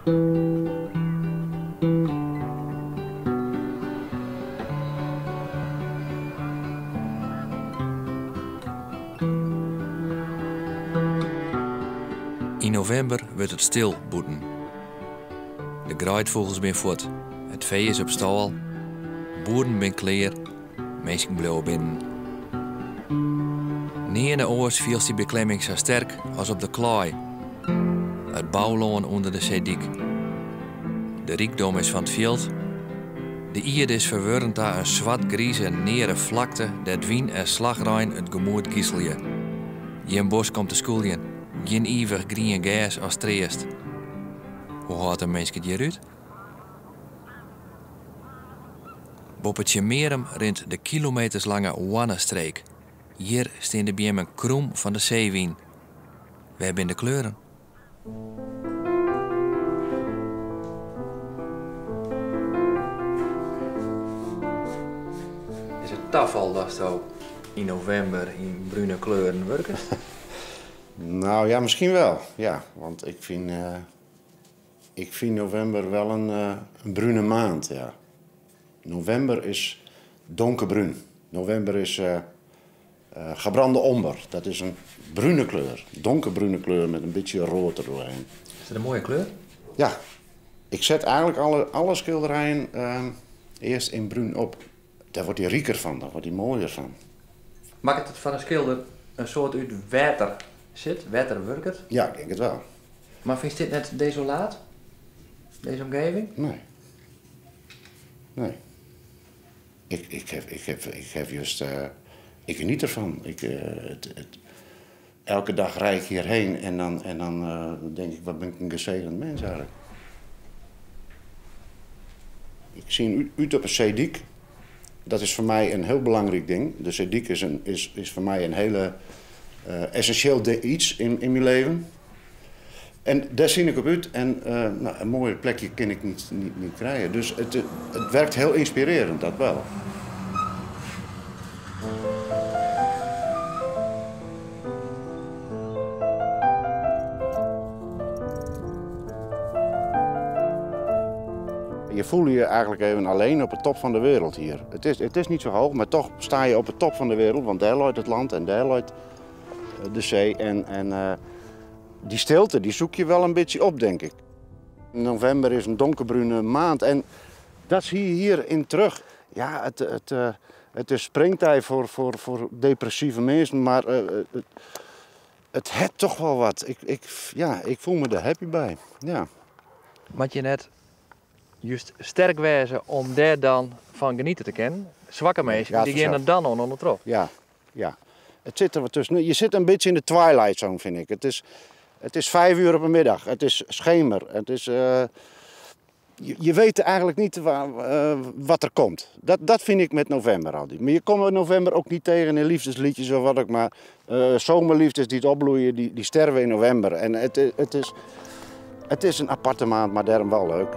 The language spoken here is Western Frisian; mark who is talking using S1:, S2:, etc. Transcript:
S1: Yn novimber wurdt it stil bûten. De greidfûgels binne fuort, it fee is op stâl, boeren binne klear, minsken bliuwe binnen. Nearne oars fielst dy beklemming sa sterk as op de klaai, it boulân ûnder de seedyk. De rykdom is fan it fjild. De ierde is ferwurden ta in swart-grize, neare flakte dêr't wyn en slachrein it gemoed giselje. Gjin bosk om te skûljen, gjin ivich grien gers as treast. Hoe hâldt in minsk it hjir út? Boppe Tsjummearum rint de kilometerslange Hoannestreek. Hjir stean de beammen krûm fan de seewyn. Wêr binne de kleuren? Is it tafal datsto yn novimber yn brune kleuren wurkest?
S2: Nou ja, miskien wol. Ja, want ik fyn, ik fyn novimber wol in, in brune maand, ja. Novimber is donkerbrún. Novimber is gebrande omber. Dat is in brune kleur. Donkerbrune kleur met in bytsje read dertrochhinne.
S1: Is dat in moaie kleur?
S2: Ja. Ik set eigentlik alle skilderijen earst yn brún op. Dêr wurdt dy riker fan, dêr wurdt dy moaier fan.
S1: Makket it foar in skilder in soad út wêr't er sit, wêr't er wurket?
S2: Ja, ik tink it wol.
S1: Mar fynst dit net desolaat, dizze omgeving?
S2: Nee. Nee. Ik, ik, heb, ik, heb, ik heb juist, ik geniet ervan. Ik, het, het, elke dag rijd ik hierheen en dan denk ik, wat ben ik een gezegend mens eigenlijk. Ik zie út op 'e seedyk. Dat is foar my in hiel belangryk ding. De seedyk is foar my in hiele essensjeel yts yn myn libben. En dêr sjoch ik op út en no, in moaier plekje kin ik net krije. Dus it wurket hiel ynspirearjend, dat wol. Je voelt je eigenlijk even alleen op de top van de wereld hier. Het is niet zo hoog, maar toch sta je op de top van de wereld, want daar leit het land en daar leit de zee. En die stilte, die zoek je wel een beetje op, denk ik. November is een donkerbrune maand en dat zie je hier in terug. Ja, het is springtijd voor depressieve mensen, maar het heeft toch wel wat. Ja, ik voel me er happy bij. Ja.
S1: Moat je net just sterk wêze om dêr dan fan geniete te kinnen? Swakke minsken, dy geane
S2: fansels.
S1: dan oan ûndertroch.
S2: Ja. Het zit er wat tussen. Je zit een beetje in de twilight zone, vind ik. Het is 5 uur op de middag. Het is schemer. Je weet eigenlijk niet wat er komt. Dat vind ik met november altijd. Maar je komt in november ook niet tegen in liefdesliedjes of wat ook. Maar zomerliefdes die het opbloeien, die sterven in november. En het is een aparte maand, maar daarom wel leuk.